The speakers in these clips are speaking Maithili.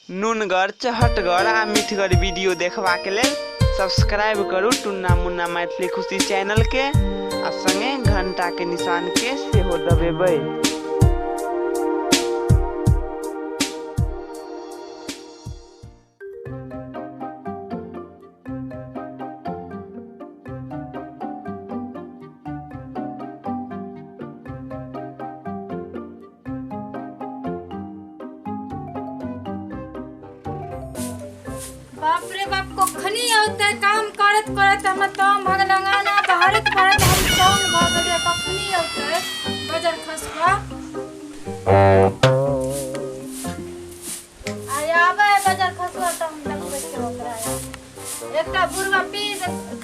नुनगर, चहटगर आ मिठगर वीडियो देखबाक लेल सब्सक्राइब करू टुन्ना मुन्ना मैथिली खुशी चैनल के आ संगे घंटा के निशान के सेहो दबेबै। बाप रे बाप, कखनी औते? काम करत करत हम तंग भऽ गेल। अंगना बहारत बहारत हम तंग भऽ गेलियै। कखनी औते बजर खसुआ? आइ आबै बजर खसुआ तऽ हम देखबै छियै ओकरा। एकटा बुढ़वा पी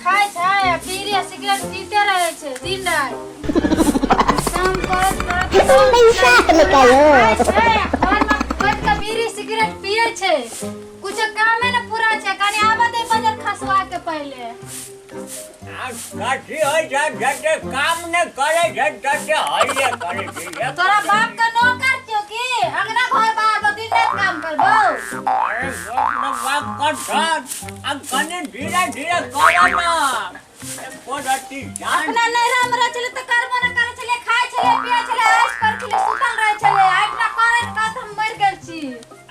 खाइ छै आ बीड़ी आ सिगरेट पीते रहै छै दिन राति। काम करत करत खाइ छै आ घरमे बैठ कऽ बीड़ी सिगरेट पियै छै। कुछो कामे ने पूरा छै। कनि आबऽ दे बजर खसुआ के पहिले। कथी होइ छै? जते काम नहि करै छै तते हइये करै छै। तोरा बाप के नौकर छियौ की अंगना घर बाहर दिन राति काम करबौ? अरे बाप रे बाप, कठर आ कनि धीरे धीरे कर न, एको रत्ती जान। अपना नैहरा में रहै छलै तऽ करबो नहि करै छलै, खाइ छलै, पियै छलै, ऐश करै छलै, सुतल रहै छलै। आइठना करैत करैत हम मरि गेल छी।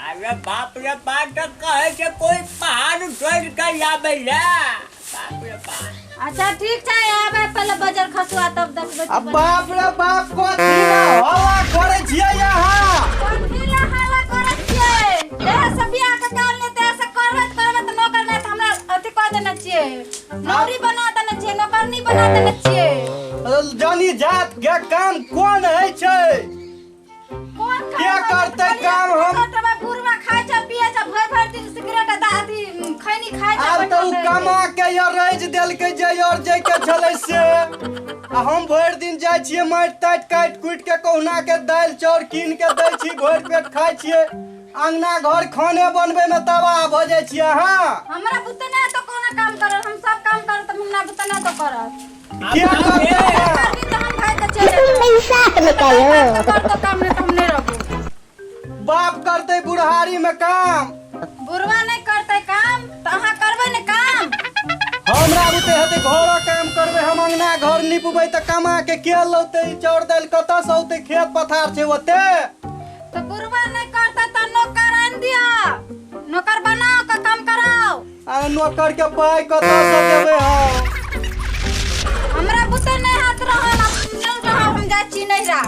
अरे बाप रे बाप, तऽ कहै छै कोई पहाड़ तोड़ि के लाबै लए, बाप रे बाप। अच्छा ठीक छै, आबै पहिले बजर खसुआ तब देखबै। आ बाप रे बाप, कथी ला हल्ला करै छियै अहाँ? कथी ला हल्ला करै छियै? देह से बियाह के काल ने देह से करबैत करबैत नौकर नहि तऽ हमरा अथी कऽ देने छियै, नौरी बना देने छियै, नौकरनी बना देने छियै। जानी जात के काम कोन होइ छै? कोन काम के होइ छै? करतै खाली काम हम? करतै बुढ़वा, खाइ छै, पियै छै, भरि भरि दिन सिगरेट आ अथी खैनी खाइ छै। आब तऽ ओ बैठल रहै छै। कमा के अरैज देलकै जे अरजै के छलै से, आ हम भरि दिन जाइ छियै माटि ताटि काटि कुटि के कहुना के दालि चाउर कीन के दै छी, भरि पेट खाइ छियै। अंगना घर खाने बनबै मे तबाह भऽ जाइ छियै अहाँ। हमरा बुते नहि तो कोनो काम करत। हम सब काम करत तऽ हमरा बुते नहि तो करत। के करतै काम? करबी तऽ हम भागि कऽ चलि जेबै। करतो काम, नहि तऽ हम नहि रहबो। बाप करतै बुढ़ारी मे काम? बुढ़वा नहि करतै काम तऽ अहाँ करबै ने काम? हमरा बुते हेतै? घरक काम करबै हम, अंगना घर निपबै तऽ कमा के के लौतै? ई चाउर दालि कतऽ से औतै? खेत पथार छै ओते? तऽ बुढ़वा नहि करतै तऽ नौकर आनि दिअ, नौकर बनाओ के काम कराओ। आ नौकर के पाइ कतऽ से देबै हम? हमरा बुते नहि हाथ रहल, आब नहि रहब, हम जाइ छी नैहरा।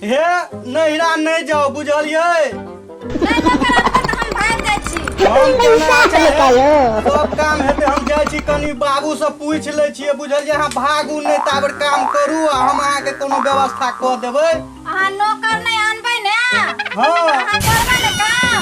हे, नैहरा नहि जाउ, बुझलियै? नहि नौकर आनबै तऽ हम भागि जाइ छी। हम केना चाहे सब काम हेतै। हम जाइ छी, कनि बाबू से पूछि लै छियै, बुझलियै? अहाँ भागू नहि, ताबे काम करू आ हम अहाँके कोनो व्यवस्था कऽ देबै। अहाँ नौकर नहि आनबै ने? हँ। अहाँ करबै ने काम?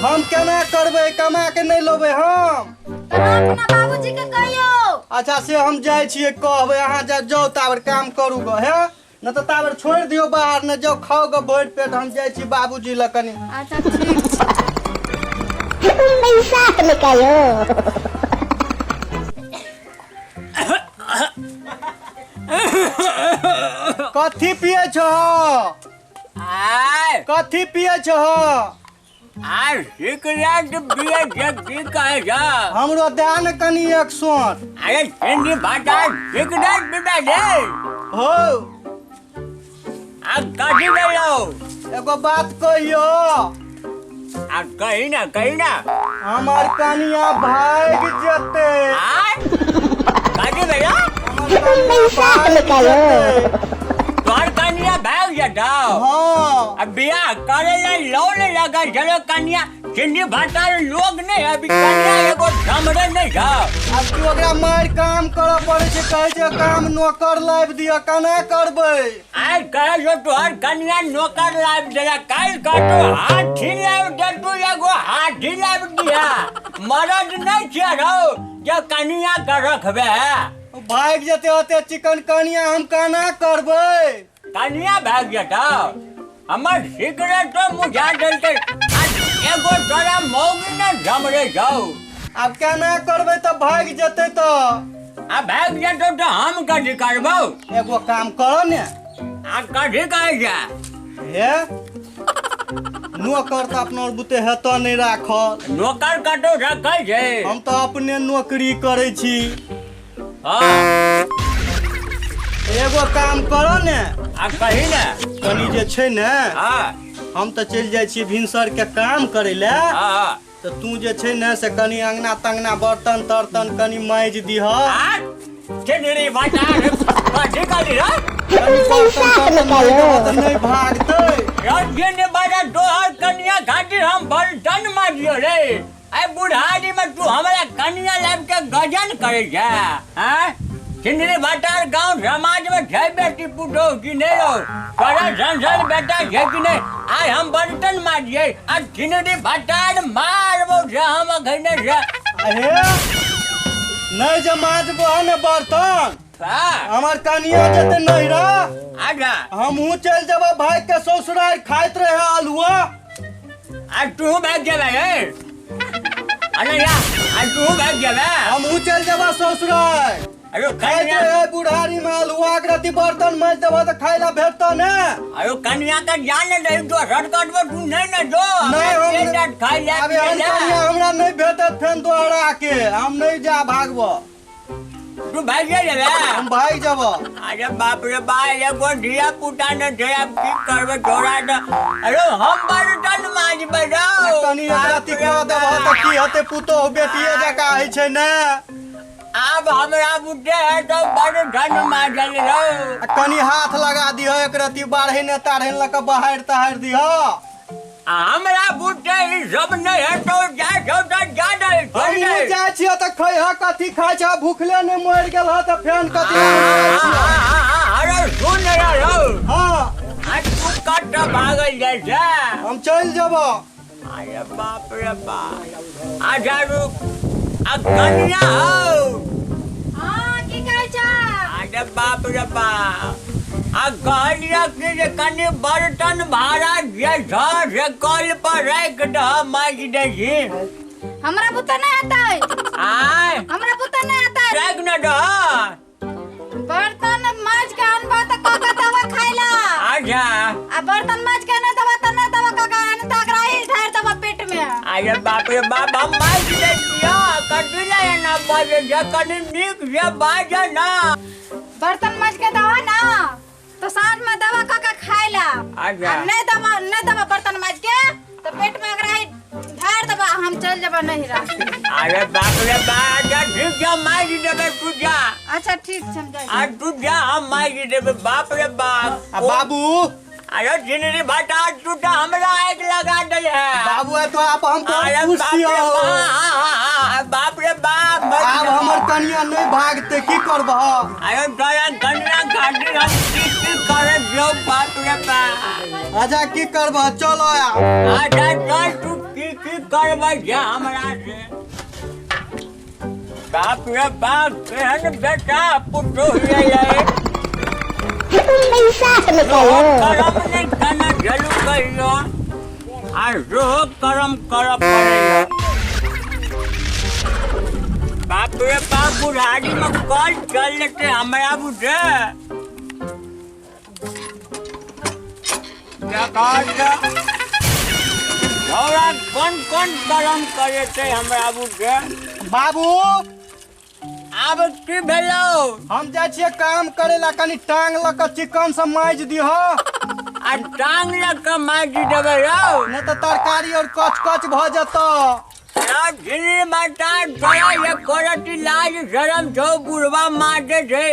हम केना करबै? कमा के नहि लेबै हम। तऽ अहाँ अपना बाबूजी के कहियौ। अच्छा, से हम जाइ छियै कहबै। अहाँ जा जाउ, ताबे काम करू गऽ। हे, नहि तऽ ताबे छोड़ि दियौ, बाहर नहि जाउ, खाउ गऽ भरि पेट। हम जाइ छी बाबूजी लग कनि। अच्छा ठीक छै। कथी पियै छहो? आय? कथी पियै छहो? आय सिगरेट पिए छै, की कहै छ? हमरो दए ने कनि एक सोट। अरे सिंधी भाटा, सिगरेट पीबै छै? हो। आ कथी भेलौ? एगो बात कहियो। आ कही ना, कही ना। हमर कनिया भागि जेतै। आय, कथी भेलौ? हमर कनिया भागि जेतै। तोहर कनिया भागि जेतौ? हँ। आ बियाह करे ले लोन लगा छलो कनिया, सिंधी भाटा लोग नहीं अभी कनिया एगो समरे नहीं छौ। आब की ओकरा मारि काम करऽ पड़ै छै, कहै छै काम नौकर लाबि दिअ, केना करबै? आइ कहै छौ तोहर कनिया नौकर लाबि देला, काल्हि कहतौ हाथी लाबि दे। तू एगो हाथी लाबि दिया, मरद नहीं छियै रौ जे कनिया के रखबे? भागि जेतै ओते चिकन कनिया, हम केना करबै? कनिया भागि जेतौ? हमर सिगरेट तो मुझा देलकै आ एगो तोरा मौगी ने झमरे छौ। आब केना करबै तऽ भागि जेतै तऽ? आ भागि जेतौ तऽ हम कथी करबौ? एगो काम करऽ ने। आ कथी कहै छै? हे। नौकर तऽ अपना आर बुते हेतऽ नहि राखल। नौकर कतौ रखै छै? हम तऽ अपने नौकरी करै छी। हाँ। एगो काम करऽ ने। आ कही ने। कनी जे छै ने, हाँ। हम तऽ चलि जाइ छी भिनसर के काम करै लए। हाँ। तऽ तू जे छै ने से कनी अंगना तंगना बर्तन तर्तन कनी माजि दीह। चिन्हरी बता रे, कथी कहली रे? कनी बर्तन तर्तन माजि देबह तऽ नहि भागतै। रंजिन बड़ा तोहर कनिया खातिर हम बर्तन माजियो रे। ऐ बुढ़ारी में तू हमरा कनिया लाबि के गजन करै छै, आँय? चिन्हरी भटार गांव समाज में छै बेटी पुतोहु कि नहि रौ? तोरा सन सन बेटा छै कि नहि? आइ हम बर्तन माजियै आ चिन्हरी भटार मारबौ से हम अखने से। अहे नहि जे माजबो है ने बर्तन, हाँ। हमर कनिया जेतै नैहरा। अच्छा। हमहूँ चलि जेबै भागि के ससुरारि, खाइत रहे अलुआ। आ तू भागि जेबै रे? अरे या, आ तू भागि जेबै? हमहूँ चलि जेबै ससुरारि। अरे खाइत कनिया रहे बुढ़ारी में अलुआ के रति बर्तन माजि देबह तऽ खाय ला भेटतह ने। अरे कनिया के जान ने दही, दोसर कटबो तू नहीं ने जो। नहीं, हम पेट खाइ ले। आब एहन कनिया हमरा नहीं भेटत फेन दोहरा के, हम नहीं जा भागबो। तू भागि जेबै? हम भागि जेबो। अरे बाप रे बा, एगो धिया पुता ने छै, आब की करबै तोरा तऽ? अरे हम बर्तन माजबै रौ। कनी एकरा तिकरा देबह तऽ की हेतै? पुतोहु बेटिये जकाँ होइ छै ने। आब हमरा बुझे है तो बर्तन माजल रौ। आ कनी हाथ लगा दिह एक रति, बाढ़ि ताढ़ि लऽ कऽ बहारि तहारि दिह। आ हमरा बुझे ई सब नहीं है तो जा छौ तऽ जा दे, छोड़ हमहूँ दे। जाइ छियै तऽ खैह कथी खाइ छह? भूखले नहि मरि गेल ह तऽ फेन कथी खाइ छियै? अरे सुन रे रौ। हाँ। आ तू कतऽ भागल जाइ छै? हम चलि जेबऽ। अरे बाप रे बाप, अच्छा रुक, आ कनिया हौ। हाँ, की कहै छह? अरे बाप रे बाप, आ कहलियै कि जे कनि बर्तन भाड़ा जे छह से कल पर राखि दह, माजि दै छी। हमरा बुते नहि हेतै। आय? हमरा बुते नहि हेतै। राखि ने दह। बर्तन माजि के अनबा तऽ कऽ के देबऽ खाय ला। अच्छा। आ बर्तन माजि के नहि देबऽ तऽ नहि देबऽ, कऽ के अन तऽ एकरा ही ढारि देबऽ पेट में। अरे बाप रे बाप, हम माजि दै छियौ, कथी लए एना बाजै छै? कनि नीक से बाजऽ ना। बर्तन माजि के देबऽ ना तो साँझ में देबऽ कऽ के खाय ला। अच्छा। आ नहि देबऽ, नहि देबऽ बर्तन माजि के तऽ पेट में एकरा ही ढारि देबऽ, हम चलि जेबऽ नैहरा। अरे बाप रे बाप, अच्छा ठीक छै, माजि देबै, तू जा। अच्छा ठीक छै, हम जाइ आ छी। तू जा, हम माजि देबै। बाप रे बाप। आ बाबू। अरे जिनरी भाटा, तू तऽ हमरा आगि लगा दै है। बाबू, आइ तो आप हम बहुत अरे खुश बाप रे छियौ। बाप, बाप रे बाप। आब हमर कनिया नहि भागतै, की करबह? अरे तोरा कनिया खातिर हम की की करै छियौ, बाप रे बाप। अच्छा की करबह, चलो आब। अच्छा चल, तू की की करबै छै हमरा से? बाप रे बाप, केहन बेटा पुतोहु अयलै। करम नहि केने झेलू कहियो, आ सेहो करम करऽ पड़ैया। बाप रे बाप, बुढ़ारी में कल चल लेते हमरा बुझे। झौरा कोन कोन करम करे छै हमरा बुझे। बाबू। आब की भेलौ? हम जाइ छियै काम करे ला, कनी टांग लऽ कऽ चिकन से माजि दिह। आ टांग लऽ कऽ माजि देबै रौ? नहि तऽ तरकारी और कच कच भऽ जेतौ। झिल्ली माता, तोरा एको रति लाज शरम छौ? बुढ़वा मारते छै,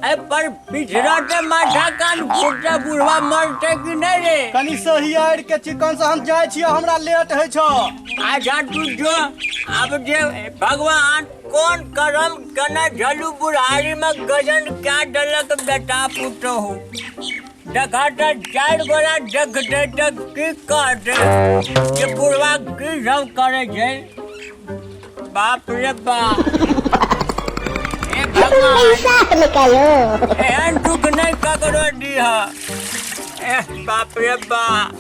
एहि पर पिछड़ते माथा कान फूटते, बुढ़वा मरते कि नहि रे? कनी सहियार के चिकन से, हम जाइ छियै, हमरा लेट होइ छौ। अच्छा तू जो। आब जे भगवान कोन करम केने झलू, बुढ़ारी में गजन क्या देलक बेटा पुतोहु। देखा तऽ चारि गोरा देखतै तऽ की कहतै जे बुढ़वा की सब करै छै? बाप रे बाप, हे भगवान, एहन दुख नहि ककरो दिह। एह बाप रे बाप,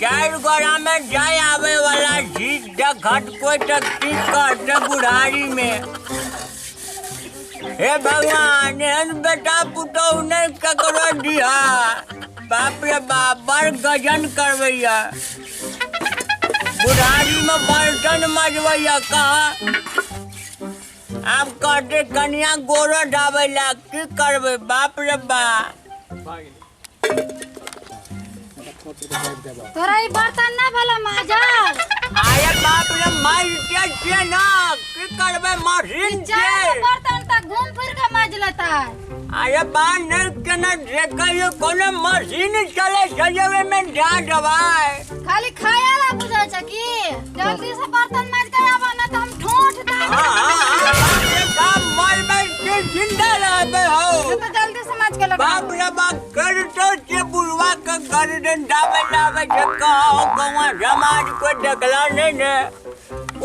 चारि गोरा में जाय आवे वाला छी, देखत कोई तऽ की कहतै बुढ़ारी में? हे भगवान, एहन बेटा पुतोहु नहि ककरो दिहा। बाप रे बाप, बड़ गजन करबैया, बुढ़ारी में बर्तन मजबैया। कहा आब कहते कनिया गोरो ढाबै ला, की करबै? बाप रे बाप। तोरा ई बर्तन ना भेला माजल? अरे बाप रे, मारिते छियै ना, की करबै? मशीन चार छै। बर्तन तऽ घूम फिर के माज लेता। अरे बा, नहि केना देखै, कोनो मशीन चलै छै जे ओहिमे जा देबै? खाली खाए ला बुझै छै की? जल्दी से बर्तन माज के आबा, ना तऽ हम ठोठ दे। हाँ हाँ हाँ, बाप रे बाप, मरबै कि जिंदा रहबै हौ? तो जल्दी से माज के लगा। बाप रे बाप, करतो छै बुढ़वा के गर्दन दाबे दाबे छै। कहो गौवा समाज को देखला नहीं ने,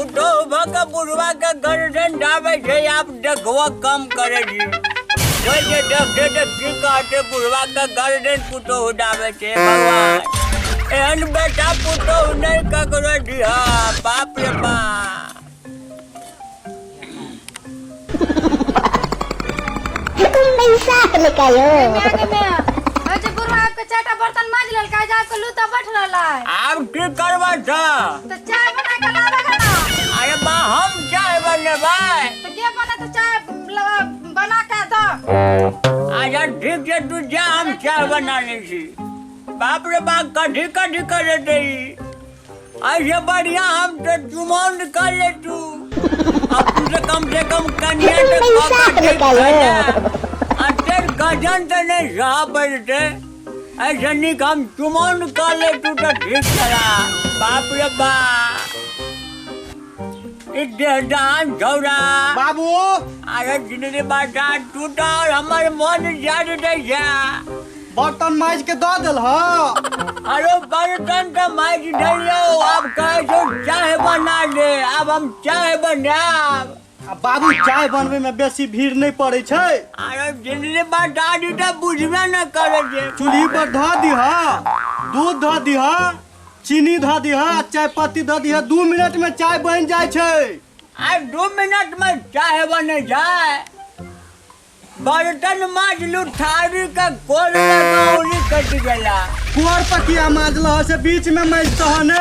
उठो भऽ के बुढ़वा के गर्दन दाबे छै। आब देखबो कम करे छी, कोइ जे देखते तऽ की कहते? बुढ़वा के गर्दन पुतोहु दाबे छै। भगवान, एहन बेटा पुतोहु नहि ककरो दिहा। बाप रे बाप। अच्छा, बुढ़वा आपके चारटा बर्तन माज लेलकै, आज आपके लूता बैठ रहलै। आब की करबै तऽ? तो चाय बना के लाबेगा ना। अरे बा, हम चाय बनेबै? तो के बना? तो चाय बना के दो। अच्छा ठीक छै, तू जा, हम चाय बना लै छी। बाप रे बाप, कथी कथी करे ई? ऐसे बढ़िया हम तो चुमौन कर ले तू। अब तू से कम से कम कनिया तो कऽ के ठीक है ना। अते गजन तऽ नहीं सह पड़ते, ऐसे निक हम चुमौन कर ले तू तो ठीक चला। बाप रे बाप, ई देह दान छौड़ा। बाबू। अरे जिंदगी बाटा, तू तो और हमर मन जाड़ दै छै। बर्तन माजि के दऽ देलह? अरे बर्तन तऽ माजि देलियौ, आब कहै छौ चाय बना दे। आब हम चाय बनायब। आ बाबू, चाय बनबै में बेसी भीड़ नहि पड़ै छै। अरे जिंदगी बाटा, तऽ बुझबे न करै छै। चूल्ही पर धऽ दिह, दूध धऽ दिह, चीनी धऽ दिह, चाय पत्ती धऽ दिह, 2 मिनट में चाय बनि जाइ छै। आ 2 मिनट में चाय बनै छै? बर्तन माजलू, थारी के कोर लगा कटि गेला। कुआर पर किया माजलह? से बीच में माजतह ने।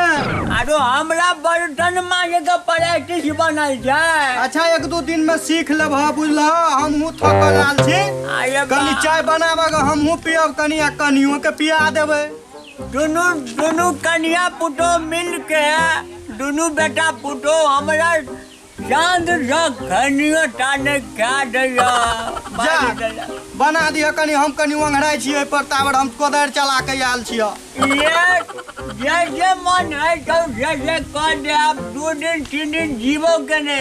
आरो हमरा बर्तन माजे के प्रैक्टिस बनल छै। अच्छा, 1-2 दिन में सीख लेबह, बुझलह? हमहूँ थकल आयल छी। अरे कनी चाय बनाबऽ, हमहूँ पियब कनी आ कनियो के पिया देबै। दुनू दुनू कनिया पुतोह मिल के, दुनू बेटा पुतोह हमरा चाँद सँ खनियो टा नहि खा दैया। जा, बना दिह कनी, हम कनी ओंघराइ छी ओहि पर, ताबर हम कोदारि चला के आयल छियै। ये जे जे मन है तो जे जे कह दे। आब 2 दिन 3 दिन जीवो के ने,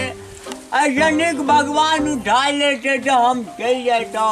ऐसे निक भगवान उठा लेते तो हम चल जाता।